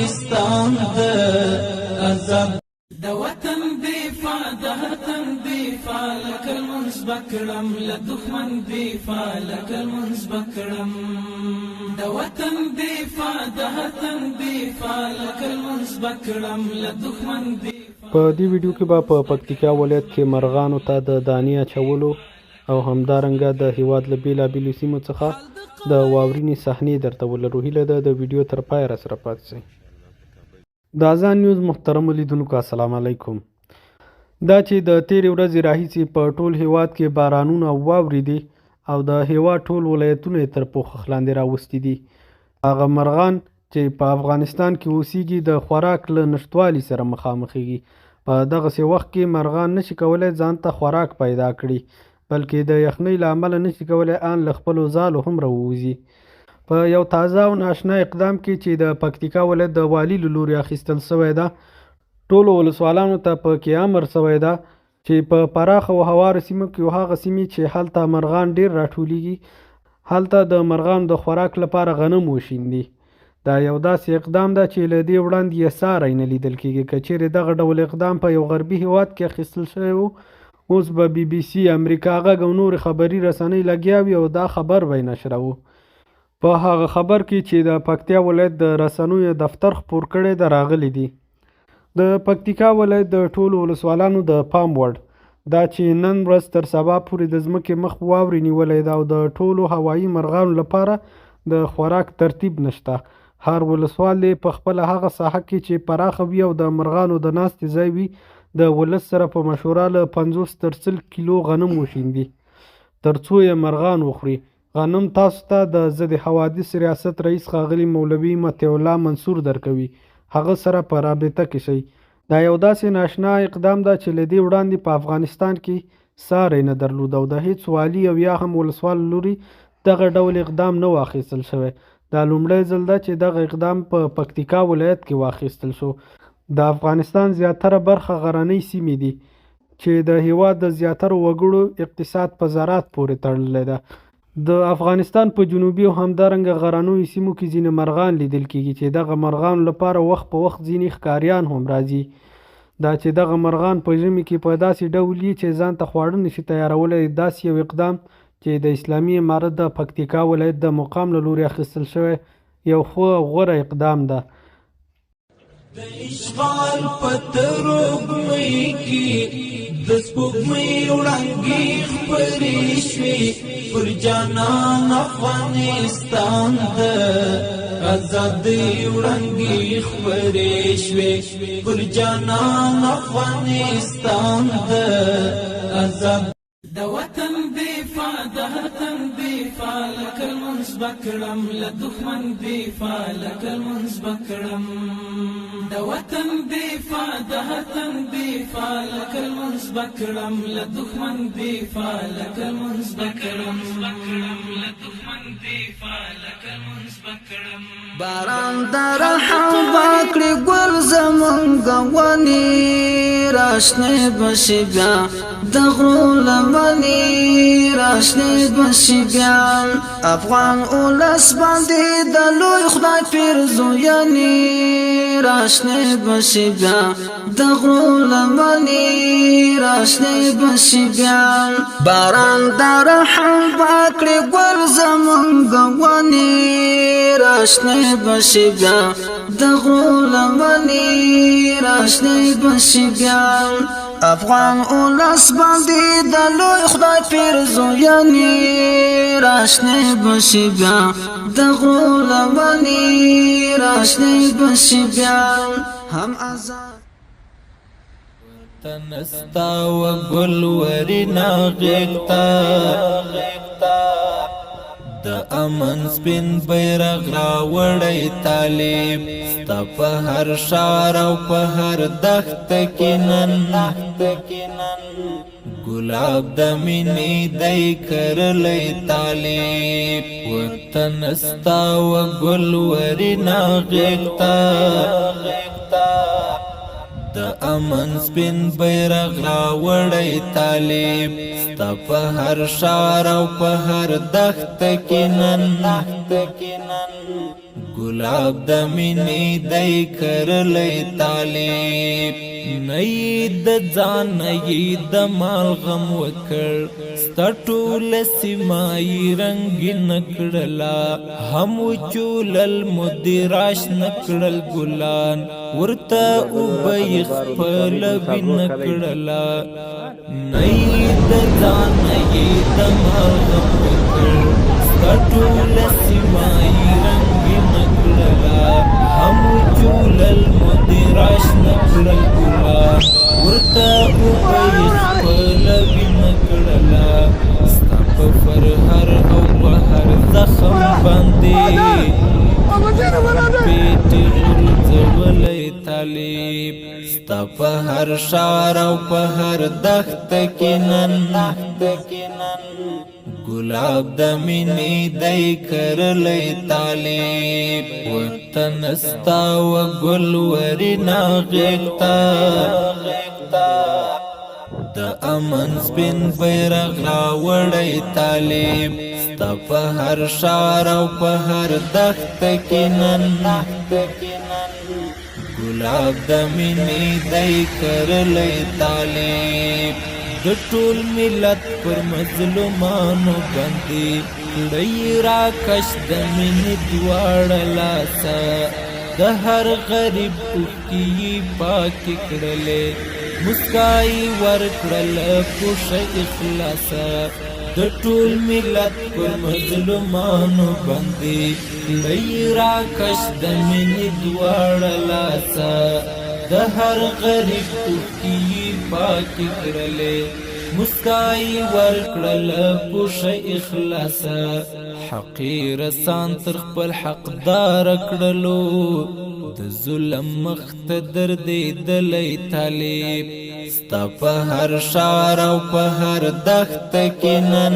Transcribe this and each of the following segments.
افغانستان د ازاد د وطن دفاع، د وطن دفاع لکه لمونځ به کړم، له دښمن دفاع لکه لمونځ به کړم. د وطن دفاع، د وطن دفاع لکه لمونځ به کړم، له دښمن دفاع. په دې ویډیو کې به په پکتیکا ولایت کې مرغانو ته د دانې اچولو او همدارنګه د هیواد له بیلابیلو سیمو څخه د واورینې صحنې درته ولرو. هیله ده د ویډیو تر پایه راسره پاتې شئ. د اذان نیوز محترمو لیدونکو، السلام علیکم. دا چې د تیرې ورځې راهیسې په ټول هیواد کې بارانونه او واورې دي او د هیواد ټول ولایتونه یې تر پوښښ لاندې راوستي دي، هغه مرغان چې په افغانستان کې اوسیږي د خوراک له نشتوالي سره مخامخیږي. په دغسې وخت کې مرغان نشي کولی ځان ته خوراک پیدا کړي، بلکې د یخنۍ له امله نشي کولی ان له خپلو ځالو هم راووځي. په یو تازه او ناشنا اقدام کې چې د پکتیکا ولایت د والي له لوري اخیستل شوی ده، ټولو ولسوالانو ته په کې امر شوی ده چې په پراخه او هوارو سیمو کې او هغه سیمې چې هلته مرغان ډیر راټولیږي، هلته د مرغانو د خوراک لپاره غنم وشیندي. دا یو داسې اقدام ده چې له دې وړاندې یې ساری نه لیدل کیږي. که چیرې دغه ډول اقدام په یو غربي هیواد کې اخیستل شوی و، اوس به بي بي سي، امریکا غږ او نورې خبري رسنۍ لګیا وي او دا خبر به یې نشروو. په هغه خبر کې چې د پکتیا ولایت د رسنیو دفتر خپور کړی ده راغلي دي: د پکتیکا ولایت د ټولو ولسوالانو د پام وړ دا چې نن ورځ تر سبا پورې د ځمکې مخ واورې نیولی ده او د ټولو هوایي مرغانو لپاره د خوراک ترتیب نشته. هر ولسوال دې په خپله هغه ساحه کې چې پراخه وي او د مرغانو د ناستې ځای وي، د ولس سره په مشوره له 50 تر 100 کیلو غنم وشیندي تر څو یې مرغان وخوري. غنم تاسو ته د ضد حوادث ریاست رئیس ښاغلي مولوي مطیع الله منصور درکوي، هغه سره په رابطه کې شئ. دا یو داسې ناشنا اقدام ده چې له دې وړاندې په افغانستان کې ساری نه درلود او د هیڅ والي او یا هم ولسوال له لوري دغه ډول اقدام نه و اخیستل شوی. دا لومړی ځل ده چې دغه اقدام په پکتیکا ولایت کې واخیستل شو. د افغانستان زیاتره برخه غرنۍ سیمې دي چې د هیواد د زیاترو وګړو اقتصاد په زراعت پورې تړلی ده. د افغانستان په جنوبي او همدارنګه غرنیو سیمو کې ځینې مرغان لیدل کیږي چې دغه مرغانو لپاره وخت په وخت ځینې ښکاریان هم راځي. دا چې دغه مرغان په ژمي کې په داسې ډول وي چې ځان ته خواړه نشي تیارولی، داسې یو اقدام چې د اسلامي امارت د پکتیکا ولایت د مقام له لوري اخیستل شوی، یو ښه او غوره اقدام ده. د اشغال په تروږمۍ کې د سپوږمۍ وړانګې خپرې شوې پر جانان افغانستان، د ازادۍ وړانګې خپرې شوې پر جانان افغانستان، د ازاد د وطن دفاع، د وطن دفاع لکه لمونځ به کړم، له دښمن دفاع لکه لمونځ به کړم. د وطن دفاع، د وطن دفاع لکه لمونځ به کړم، له دښمن دفاع لکه لمونځ به کړم، له دښمن دفاع لکه لمونځ به کړم. باران د رحم وکړي ګل زمونږ ونی، راشنې بشي بیا د غرو لمنې، راشنې بشي بیا. افغان اولس باندې د لوی خدای پیرزوینې، راشنې بشي بیا د غرو لمنې، راشنې بشي بیا. باران د رحم وکړي ګل زمونږ ونی، راشنې بشي بیا د غرو لمنې، راشنې بشي بیا. افغان اولس باندې د لوی خدای پیرزوینې، راشنې بشي بیا د غرو لمنې، راشنې بشي بیا. هم آزاد تنستا و ګل ورینا غیږتا د امن سپین بیرغ راوړی طالب، ستا په هر ښار او په هر دښت کې نن ګلاب د مینې دی کرلی طالب. وطن ستا و ګل ورینا غیږتا د امن سپین بیرغ راوړی طالب، ستا په هر ښار او په هر دښت کې نن ګلاب د مینې دی کرلی طالب. نه یې د ځان نه یې د مال غم وکړ، ستا ټوله سیمه یې رنګینه کړله. هم وچولل مدیراش نه کړل ګلان، ورته اوبه یې خپله وینه کړله. نه یې د ځان نه یې د مال غم وکړ، ستا ټوله سیمه یې رنګینه کړله. هم وچولل مدیراش نه کړل ګلان، ورته اوبه یې خپله وینه کړله. ستا په فرهر او په هر زخم باندې پیټی غورځولی طالب. ستا په هر ښار او په هر دښته کې نن ګلاب د مینې دی کرلی طالب. وطن ستا و ګل ورینا غېږ ته د امن سپین بیرغ راوړی طالب. ستا په هر ښار او په هر دښته کې نن ګلاب د مینې دی کرلی طالب. د ټول ملت پر مظلومانو باندې کړی راکش د مینې دواړه لاسه. د هر غریب اوښکې یې پاکې کړلې، مسکای ورکړل پوښه اخلاصه. د ټول ملت پر مظلومانو باندې کړی راکش د مینې دواړه لاسه. د هر غریب اوښکې یې پاکې کړلې، مسکای ورکړل پوښه اخلاصه. حقیر سان تر خپل حقدار کړلو، د ظلم مخ ته دردېدلی طالب. ستا په هر ښار او په هر دښته کې نن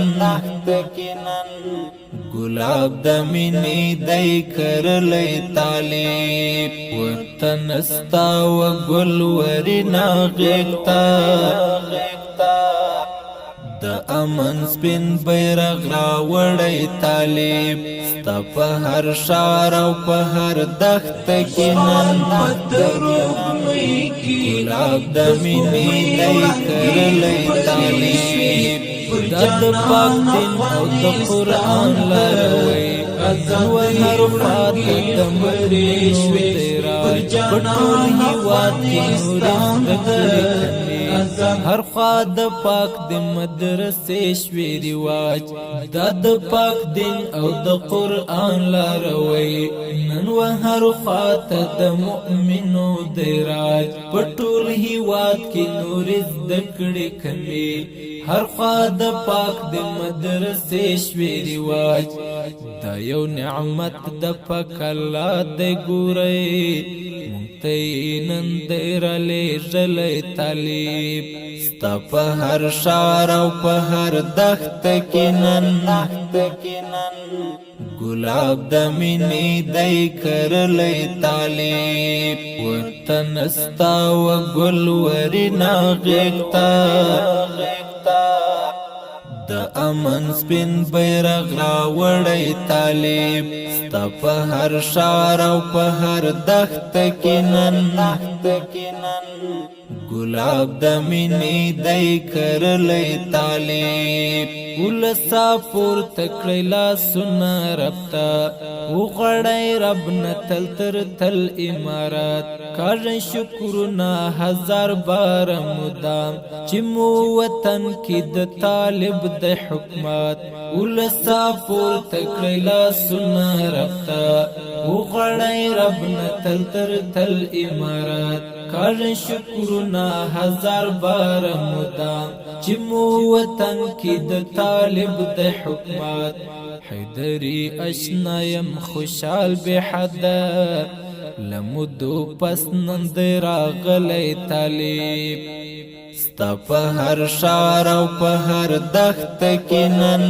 ګلاب د مینې دی کرلی طالب. وطن ستا و ګل ورینا غېږ ته د امن سپین بیرغ راوړی طالب. ستا په هر ښار او په هر دښته کې نن ګلاب د مینې دی کرلی طالب. دا د پاک دین او د قرآن لاروی، و هر خواته د مؤمنو دی راج. په ټول هیواد کې نورې زده کړې کمې، هر خوا د پاک د مدرسې شوې رواج. دا د پاک دین او د قرآن لاروی، نن و هر خواته د مؤمنو دی راج. په ټول هیواد کې نورې زده کړې کمې، هر خوا د پاک د مدرسې شوې رواج. دا یو نعمت د پاک الله دی ګورئ، مونږ ته یې نن دی رالېږلی طالب. ستا په هر ښار او په هر دښته کې نن ګلاب د مینې دی کرلی طالب. وطن ستا و ګل ورینا غېږ ته د امن سپین بیرغ راوړی طالب. ستا په هر ښار او په هر دښته کې نن ګلاب د مینې دی کرلی طالب. ولسا پورته کړئ لاسونه رب ته، وغواړئ رب نه تل تر تل امارات. کاږئ شکرونه هزار بار مدام، چې مو وطن کې د طالب د حکومت. ولسا پورته کړئ لاسونه رب ته، وغواړئ رب نه تل تر تل امارات. کاږئ شکرونه هزار بار مدام، چې مو وطن کې د طالب د حکومت. حیدری اشنا یم خوشحال بے حده، له مودو پس نن دی راغلی طالب. ستا په هر ښار او په هر دښته کې نن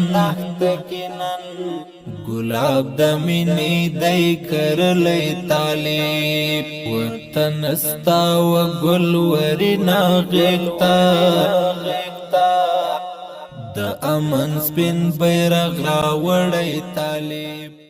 ګلاب د مینې دی کرلی طالب. وطن ستا و ګل ورینا غېږ ته د امن سپین بیرغ راوړی طالب.